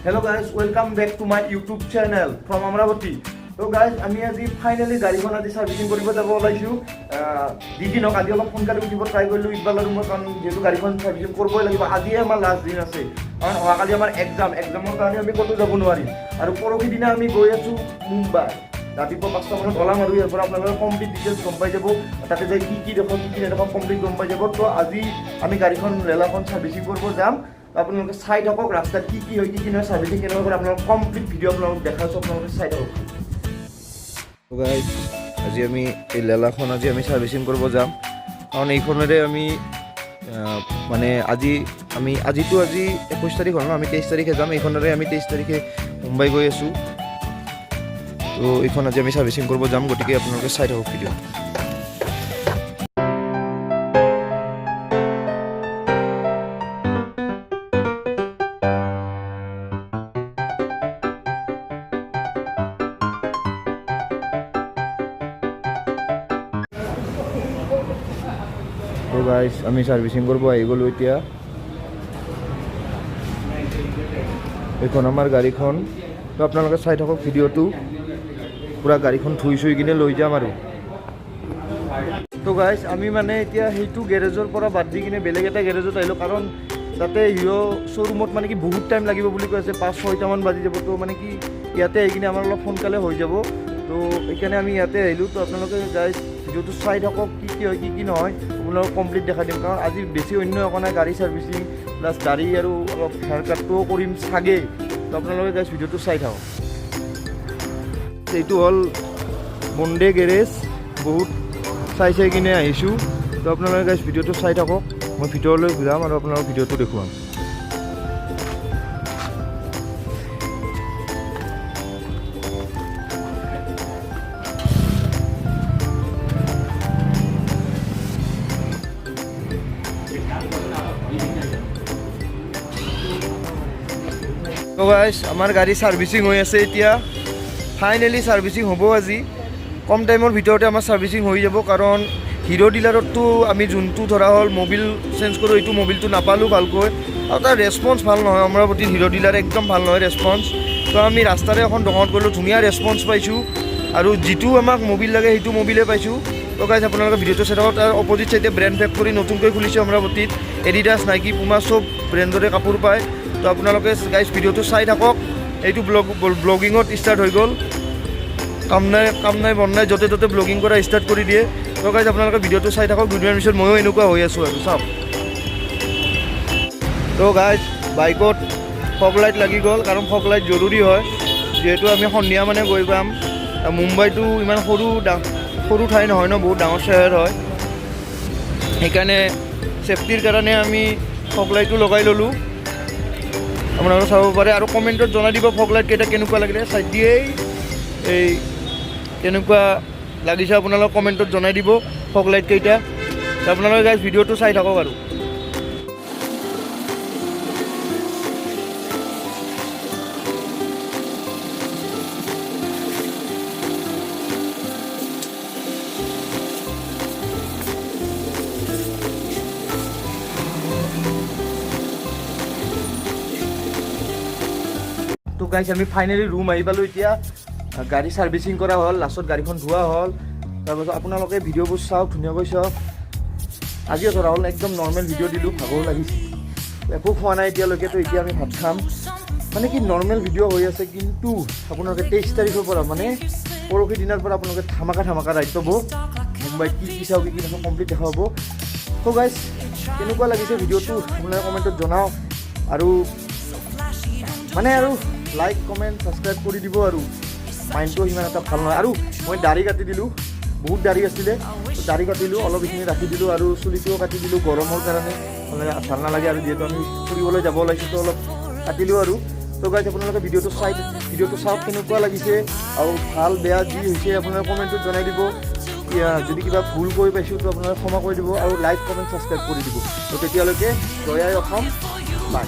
Hello guys, welcome back to my YouTube channel from Amravati. তো guys, আমি আজি finally গাড়ীখন আজি ছাৰ্ভিচিং কৰিব যাব ওলাইছোঁ। যি কি নহওক, আজি অলপ সোনকালে উঠিব ট্ৰাই কৰিলোঁ ইকবাল আৰু মই, কাৰণ যিহেতু গাড়ীখন ছাৰ্ভিচিং কৰিবই লাগিব। আজিয়ে আমাৰ লাষ্ট দিন আছে, কাৰণ অহাকালি আমাৰ এক্সাম। এক্সামৰ কাৰণে আমি ক'তো যাব নোৱাৰিম। আৰু পৰহি দিনা আমি গৈ আছোঁ মুম্বাই। ৰাতিপুৱা 5টা মানত ওলাম আৰু ইয়াৰ পৰা আপোনালোকে কমপ্লিট ডিটেইলছ গম পাই যাব। তাতে যাই কি কি দেখোঁ, কি কি নেদেখোঁ, কমপ্লিট গম পাই যাব। তো আজি আমি গাড়ীখন, লেলাখন ছাৰ্ভিচিং কৰিব যাম। আপোনালোকে চাই থাকক, ৰাস্তাত কি কি হয়, কি কি নহয়, ছাৰ্ভিচিং কেনেকুৱা কৰে, আপোনালোক কমপ্লিট ভিডিঅ' আপোনালোকক দেখাইছোঁ। আপোনালোকে চাই থাকক। গাইজ, আজি আমি এই লেলাখন আজি আমি ছাৰ্ভিচিং কৰিব যাম, কাৰণ এইখনেৰে আমি মানে আজি আমি আজিতো আজি 21 তাৰিখ হ'ল ন, আমি 23 তাৰিখে যাম। এইখনেৰে আমি 23 তাৰিখে মুম্বাই গৈ আছোঁ। তো এইখন আজি আমি ছাৰ্ভিচিং কৰিব যাম, গতিকে আপোনালোকে চাই থাকক ভিডিঅ'। তো গাইজ, আমি ছাৰ্ভিচিং কৰিব আহি গ'লোঁ এতিয়া। এইখন আমাৰ গাড়ীখন। তো আপোনালোকে চাই থাকক ভিডিঅ'টো। পূৰা গাড়ীখন ধুই চুই কিনে লৈ যাম আৰু। তো গাইজ, আমি মানে এতিয়া সেইটো গেৰেজৰ পৰা বাদ দি কিনে বেলেগ এটা গেৰেজত আহিলোঁ, কাৰণ তাতে হিৰ' শ্ব'ৰুমত মানে কি বহুত টাইম লাগিব বুলি কৈ আছে, 5-6টামান বাজি যাব। তো মানে কি ইয়াতে আহি কিনে আমাৰ অলপ সোনকালে হৈ যাব, তো সেইকাৰণে আমি ইয়াতে আহিলোঁ। তো আপোনালোকে গাইজ ভিডিঅ'টো চাই থাকক, কি কি হয়, কি কি নহয়, আপোনালোকক কমপ্লিট দেখাই দিম। কাৰণ আজি বেছি অন্য একো নাই, গাড়ী ছাৰ্ভিচিং প্লাছ দাড়ি আৰু অলপ হেয়াৰ কাটটোও কৰিম চাগে। তো আপোনালোকে গাইজ ভিডিঅ'টো চাই থাকক। এইটো হ'ল বন্দে গেৰেজ। বহুত চাই চাই কিনে আহিছোঁ। তো আপোনালোকে গাইজ ভিডিঅ'টো চাই থাকক, মই ভিতৰলৈ যাম আৰু আপোনালোকক ভিডিঅ'টো দেখুৱাম। তো গাইজ, আমাৰ গাড়ী ছাৰ্ভিচিং হৈ আছে এতিয়া। ফাইনেলি ছাৰ্ভিচিং হ'ব আজি। কম টাইমৰ ভিতৰতে আমাৰ ছাৰ্ভিচিং হৈ যাব, কাৰণ হিৰ' ডিলাৰততো আমি যোনটো ধৰা হ'ল মবিল চেঞ্জ কৰোঁ, এইটো মবিলটো নাপালোঁ ভালকৈ আৰু তাৰ ৰেচপঞ্চ ভাল নহয়। অমৰাৱতীৰ হিৰ' ডিলাৰ একদম ভাল নহয় ৰেচপঞ্চ। তো আমি ৰাস্তাৰে এখন দোকানত গ'লোঁ, ধুনীয়া ৰেচপঞ্চ পাইছোঁ আৰু যিটো আমাক মবিল লাগে সেইটো মবিলে পাইছোঁ। তো গাইজ, আপোনালোকে ভিডিঅ'টো চাই থাকক। তাৰ অপজিট চাইডে ব্ৰেণ্ড ফেক্টৰী নতুনকৈ খুলিছে অমৰাৱতীত। এডিডাছ, নাইকি, পুমা চব ব্ৰেণ্ডৰে কাপোৰ পায়। তো আপোনালোকে গাইজ ভিডিঅ'টো চাই থাকক। এইটো ব্লগিঙত ষ্টাৰ্ট হৈ গ'ল। কাম নাই, কাম নাই, বন নাই, য'তে ত'তে ব্লগিং কৰা ষ্টাৰ্ট কৰি দিয়ে। তো গাইজ, আপোনালোকে ভিডিঅ'টো চাই থাকক। দুদিনৰ পিছত ময়ো এনেকুৱা হৈ আছোঁ আৰু চাওক। তো গাইজ, বাইকত ফগ লাইট লাগি গ'ল, কাৰণ ফগ লাইট জৰুৰী হয়, যিহেতু আমি সন্ধিয়া মানে গৈ পাম। মুম্বাইটো ইমান সৰু ঠাই নহয় ন, বহুত ডাঙৰ চহৰ হয়। সেইকাৰণে ছেফটিৰ কাৰণে আমি ফগ লাইটো লগাই ল'লোঁ। আপোনালোকে চাব পাৰে আৰু কমেণ্টত জনাই দিব ফগ লাইট কেইটা কেনেকুৱা লাগিলে। চাইড দিয়েই এই কেনেকুৱা লাগিছে আপোনালোকে কমেণ্টত জনাই দিব ফগ লাইট কেইটা। আপোনালোকে গাইজ ভিডিঅ'টো চাই থাকক আৰু। তো গাইজ, আমি ফাইনেলি ৰুম আহি পালোঁ এতিয়া। গাড়ী ছাৰ্ভিচিং কৰা হ'ল, লাষ্টত গাড়ীখন ধোৱা হ'ল। তাৰপাছত আপোনালোকে ভিডিঅ'বোৰ চাওক, ধুনীয়াকৈ চাওক। আজিও ধৰা হ'ল একদম নৰ্মেল ভিডিঅ' দিলোঁ। ভাগৰো লাগিছে, একো খোৱা নাই এতিয়ালৈকে। তো এতিয়া আমি ভাত খাম। মানে কি নৰ্মেল ভিডিঅ' হৈ আছে, কিন্তু আপোনালোকে 23 তাৰিখৰ পৰা, মানে পৰহি দিনাৰ পৰা আপোনালোকে ধামাকা ধামাকা ৰাইড পাব। মুম্বাইত কি কি চাওঁ, কি কি নাচাওঁ, কমপ্লিট দেখা পাব। ত' গাইজ, কেনেকুৱা লাগিছে ভিডিঅ'টো আপোনালোকে কমেণ্টত জনাওক আৰু মানে আৰু লাইক, কমেণ্ট, ছাবস্ক্ৰাইব কৰি দিব। আৰু মাইণ্ডটো সিমান এটা ভাল নহয় আৰু মই দাড়ি কাটি দিলোঁ। বহুত দাড়ি আছিলে, তো দাড়ি কাটিলোঁ, অলপ এইখিনি ৰাখি দিলোঁ আৰু চুলিটোও কাটি দিলোঁ গৰমৰ কাৰণে, মানে ভাল নালাগে। আৰু যিহেতু আমি ফুৰিবলৈ যাব ওলাইছোঁ, তো অলপ কাটিলোঁ আৰু। তো গাইজ, আপোনালোকে ভিডিঅ'টো চাওক, কেনেকুৱা লাগিছে আৰু ভাল বেয়া যি হৈছে আপোনালোকে কমেণ্টত জনাই দিব। যদি কিবা ভুল কৰি পাইছোঁ, তো আপোনালোকে ক্ষমা কৰি দিব আৰু লাইক, কমেণ্ট, ছাবস্ক্ৰাইব কৰি দিব। তো তেতিয়ালৈকে জয় আই অসম, বাই।